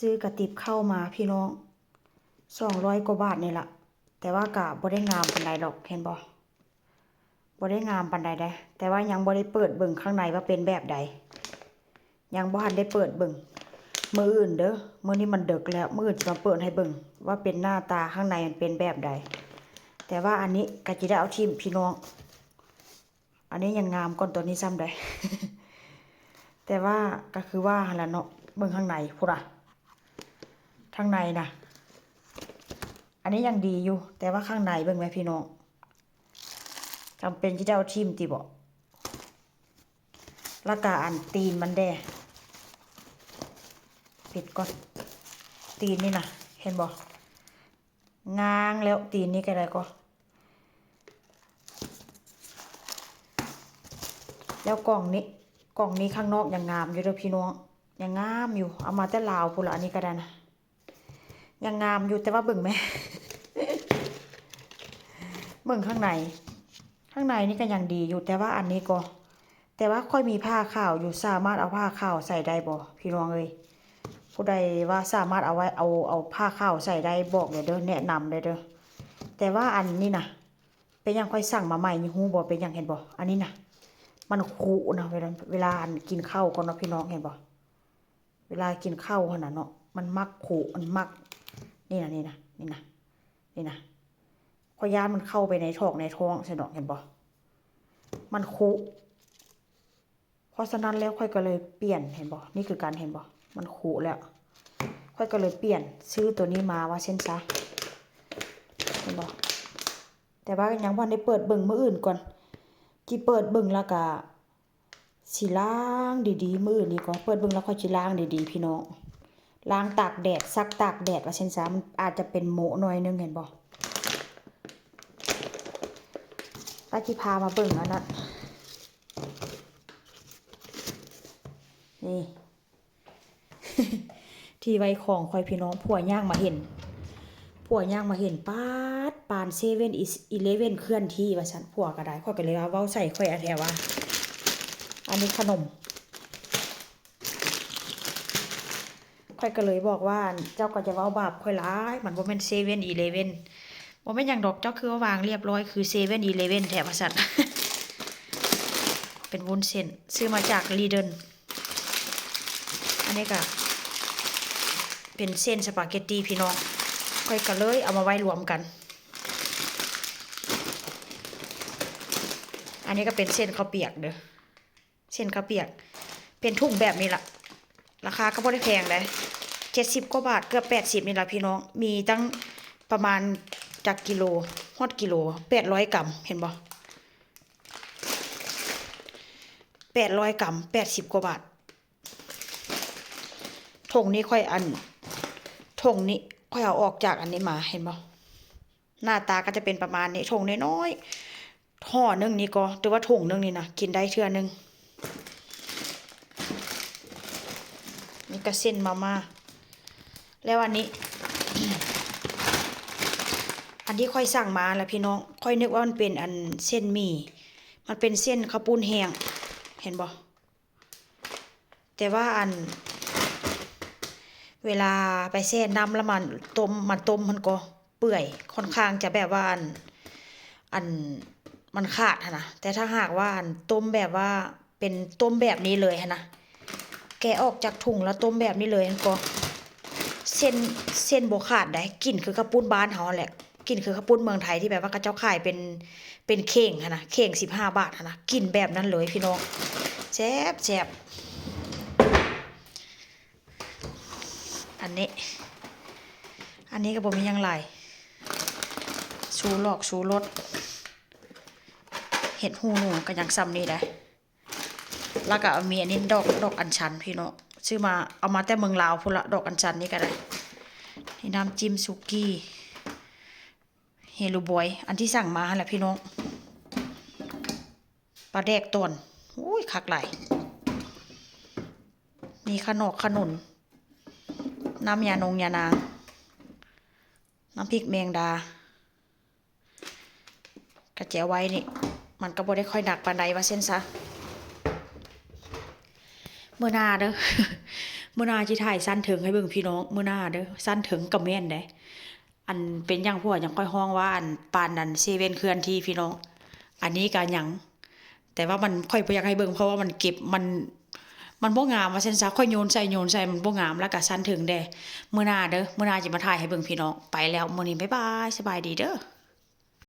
ຊື້ກະຕິບເຂົ້າມາພີ່ນ້ອງ ສອງຮ້ອຍກວ່າບາດນີ້ລະ ແຕ່ວ່າກະບໍ່ໄດ້ງາມປານໃດດອກ ເຫັນບໍ່? ບໍ່ໄດ້ງາມປານໃດເດ້ ແຕ່ວ່າຍັງບໍ່ໄດ້ເປີດເບິ່ງຂ້າງໃນວ່າເປັນແບບໃດ ຍັງບໍ່ທັນໄດ້ເປີດເບິ່ງ ມື້ອື່ນເດີ ມື້ນີ້ມັນເດິກແລ້ວ ມື້ອື່ນຈະມາເປີດໃຫ້ເບິ່ງວ່າເປັນໜ້າຕາຂ້າງໃນມັນເປັນແບບໃດ ແຕ່ວ່າອັນນີ້ກະຊິໄດ້ເອົາຖິ້ມພີ່ນ້ອງ. ອັນນີ້ຍັງງາມກ່ອນຕົວນີ້ຊ້ຳໃດ ແຕ່ວ່າກະຄືວ່າຫັ້ນລະເນາະ ເບິ່ງຂ້າງໃນພຸ້ນນະ ຂ້າງໃນນະ ອັນນີ້ຍັງດີຢູ່ ແຕ່ວ່າຂ້າງໃນເບິ່ງແມະພີ່ນ້ອງ ຈຳເປັນຊິໄດ້ເອົາຖິ້ມຕິເບາະ ລະກະອັນຕີນມັນແດ່ ປິດກ່ອນ ຕີນນີ້ນະ ເຫັນບໍ່? ງາງແລ້ວ ຕີນນີ້ກະໄດ້ກໍ ແລ້ວກ່ອງນີ້ ກ່ອງນີ້ຂ້າງນອກຍັງງາມຢູ່ເດີພີ່ນ້ອງ ຍັງງາມຢູ່ ເອົາມາແຕ່ລາວພຸ້ນລະ ອັນນີ້ກະໄດ້ນະ ຍັງງາມຢູ່ ແຕ່ວ່າເບິ່ງແມະ ເບິ່ງຂ້າງໃນ ຂ້າງໃນນີ້ກະຍັງດີຢູ່ ແຕ່ວ່າອັນນີ້ກໍ ແຕ່ວ່າຂ້ອຍມີຜ້າຂາວຢູ່ ສາມາດເອົາຜ້າຂາວໃສ່ໄດ້ບໍ່ພີ່ນ້ອງເອີຍ? ຜູ້ໃດວ່າສາມາດເອົາໄວ້ ເອົາ ເອົາຜ້າຂາວໃສ່ໄດ້ບອກແດ່ເດີ ແນະນຳແດ່ເດີ ແຕ່ວ່າອັນນີ້ນະ ເປັນຫຍັງຂ້ອຍສັ່ງມາໃໝ່ນີ້ ຮູ້ບໍ່ເປັນຫຍັງ ເຫັນບໍ່? ອັນນີ້ນະ ມັນຄຸນະ ເວລາ ເວລາອັນກິນເຂົ້າກ່ອນເນາະພີ່ນ້ອງ ເຫັນບໍ່? ເວລາກິນເຂົ້າຫັ້ນນະເນາະ ມັນມັກຄຸ ມັນມັກ ນີ້ນະ ນີ້ນະ ນີ້ນະ ນີ້ນະ ຂ້ອຍຢ້ານມັນເຂົ້າໄປໃນຖອກໃນທ້ອງຊັ້ນດອກ ເຫັນບໍ່? ມັນຄຸ ເພາະສະນັ້ນແລ້ວຂ້ອຍກະເລີຍປ່ຽນ ເຫັນບໍ່? ນີ້ຄືກັນ ເຫັນບໍ່? ມັນຄຸແລ້ວ ຂ້ອຍກະເລີຍປ່ຽນ ຊື້ໂຕນີ້ມາວ່າຊັ້ນຊະ ເຫັນບໍ່? ແຕ່ວ່າຍັງບໍ່ທັນໄດ້ເປີດເບິ່ງ ມື້ອື່ນກ່ອນ ຊິເປີດເບິ່ງລະກະ ຊິລ້າງດີໆ ມື້ອື່ນນີ້ກໍເປີດເບິ່ງ ແລ້ວຂ້ອຍຊິລ້າງດີໆ ພີ່ນ້ອງ ລ້າງຕາກແດດ ຊັກຕາກແດດວ່າຊັ້ນຊະ ມັນອາດຈະເປັນໂມະໜ້ອຍໜຶ່ງ ເຫັນບໍ່? ລະຊິພາມາເບິ່ງອັນນັ້ນ ນີ້ ທີ່ໄວ້ຂອງຂ້ອຍພີ່ນ້ອງ ຜົວຍ່າງມາເຫັນ ຜົວຍ່າງມາເຫັນ ປາດ ປານເຊເວັ່ນອີເລເວັ່ນເຄື່ອນທີ່ວ່າຊັ້ນ ຜົວກະໄດ້ ຂ້ອຍກະເລີຍວ່າ ເວົ້າໃສ່ຂ້ອຍແທ້ວ່າ ອັນນີ້ຂະໜົມ ຂ້ອຍກະເລີຍບອກວ່າ ເຈົ້າກະຢ່າເວົ້າບາບຂ້ອຍຫຼາຍ ມັນບໍ່ແມ່ນເຊເວັ່ນອີເລເວັ່ນ ບໍ່ແມ່ນຫຍັງດອກ ເຈົ້າຄືວ່າວາງລຽບລ້ອຍຄືເຊເວັ່ນອີເລເວັ່ນແທ້ວ່າຊັ້ນ ເປັນວຸ້ນເສັ້ນ ຊື້ມາຈາກລີເດິນ ອັນນີ້ກະເປັນເສັ້ນສະປາເກັດຕີພີ່ນ້ອງ ຂ້ອຍກະເລີຍເອົາມາໄວ້ລວມກັນ ອັນນີ້ກະເປັນເສັ້ນເຂົ້າປຽກເດີ ເສັ້ນເຂົ້າປຽກ ເປັນຖົງແບບນີ້ລະ ລາຄາກະບໍ່ໄດ້ແພງໃດ ເຈັດສິບກວ່າບາດ ເກືອບແປດສິບນີ້ລະພີ່ນ້ອງ ມີຕັ້ງປະມານຈັກກິໂລ ຮອດກິໂລ ແປດຮ້ອຍກຳ ເຫັນບໍ່? ແປດຮ້ອຍກຳ ແປດສິບກວ່າບາດ ຖົງນີ້ຂ້ອຍອັນ ຖົງນີ້ຂ້ອຍເອົາອອກຈາກອັນນີ້ມາ ເຫັນບໍ່? ໜ້າຕາກະຈະເປັນປະມານນີ້ ຖົງນ້ອຍໆ ຫໍ່ໜຶ່ງນີ້ກໍ ຫຼືວ່າຖົງໜຶ່ງນີ້ນະ ກິນໄດ້ເທື່ອໜຶ່ງ ນີ້ກະເສັ້ນມາມ່າ ແລ້ວອັນນີ້ ອັນທີ່ຂ້ອຍສັ່ງມາລະພີ່ນ້ອງ ຂ້ອຍນຶກວ່າມັນເປັນອັນເສັ້ນໝີ່ ມັນເປັນເສັ້ນເຂົ້າປຸ້ນແຫ້ງ ເຫັນບໍ່? ແຕ່ວ່າອັນ ເວລາໄປແຊ່ນ້ຳລະມາຕົ້ມ ມາຕົ້ມຫັ້ນກໍເປື່ອຍ ຄ່ອນຂ້າງຈະແບບວ່າອັນ ອັນ ມັນຂາດຫັ້ນນະ ແຕ່ຖ້າຫາກວ່າອັນ ຕົ້ມແບບວ່າເປັນຕົ້ມແບບນີ້ເລີຍຫັ້ນນະ ແກະອອກຈາກຖົງລະຕົ້ມແບບນີ້ເລີຍຫັ້ນກໍ ເສັ້ນ ເສັ້ນບໍ່ຂາດໃດ໋ ກິນຄືເຂົ້າປຸ້ນບ້ານເຮົາຫັ້ນແຫຼະ ກິນຄືເຂົ້າປຸ້ນເມືອງໄທທີ່ແບບວ່າເຂົາເຈົ້າຂາຍເປັນ ເປັນເຂ່ງຫັ້ນນະ ເຂ່ງສິບຫ້າບາດຫັ້ນນະ ກິນແບບນັ້ນເລີຍພີ່ນ້ອງ ແຊບໆ ອັນນີ້ ອັນນີ້ກະບໍ່ມີຫຍັງຫຼາຍ ຊູຫຼອກຊູລົດ ເຫັດຫູໜູກະຍັງຊ່ຳນີ້ໄດ໋ ລະກະມີອັນນີ້ ດອກ ດອກອັນຊັນພີ່ນ້ອງ ຊື້ມາ ເອົາມາແຕ່ເມືອງລາວພຸ້ນລະ ດອກອັນຊັນນີ້ກະໄດ້ ນີ້ນ້ຳຈິ້ມສຸກີ້ ເຮລູບອຍ ອັນທີ່ສັ່ງມາຫັ້ນລະພີ່ນ້ອງ ປາແດກຕອນ ໂອ້ຍ ຄັກຫຼາຍ ມີຂະໜອກຂະໜູນ ນ້ຳຢານົງຢານາງ ນ້ຳພິກແມງດາ ກະຈະເອົາໄວ້ນີ້ ມັນກະບໍ່ໄດ້ຄ່ອຍໜັກປານໃດວ່າຊັ້ນຊະ ມື້ໜ້າເດີ ມື້ໜ້າຊິຖ່າຍຊັ້ນເທິງໃຫ້ເບິ່ງພີ່ນ້ອງ ມື້ໜ້າເດີ ຊັ້ນເທິງກໍແມ່ນເດ້. ອັນເປັນຫຍັງພວກຫຍັງຂ້ອຍຮ້ອງວ່າ ອັນປານນັ້ນເຊເວັນເຄື່ອນທີ່ພີ່ນ້ອງ ອັນນີ້ກໍຫຍັງ ແຕ່ວ່າມັນ ຂ້ອຍບໍ່ຢາກໃຫ້ເບິ່ງ ເພາະວ່າມັນເກັບ ມັນ ມັນບໍ່ງາມວ່າຊັ້ນຊະ ຂ້ອຍໂຍນໃສ່ ໂຍນໃສ່ ມັນບໍ່ງາມ ແລ້ວກໍຊັ້ນເທິງແດ່. ມື້ໜ້າເດີ ມື້ໜ້າຊິມາຖ່າຍໃຫ້ເບິ່ງພີ່ນ້ອງ. ໄປແລ້ວ ມື້ນີ້ບາຍບາຍ ສະບາຍດີເດີ.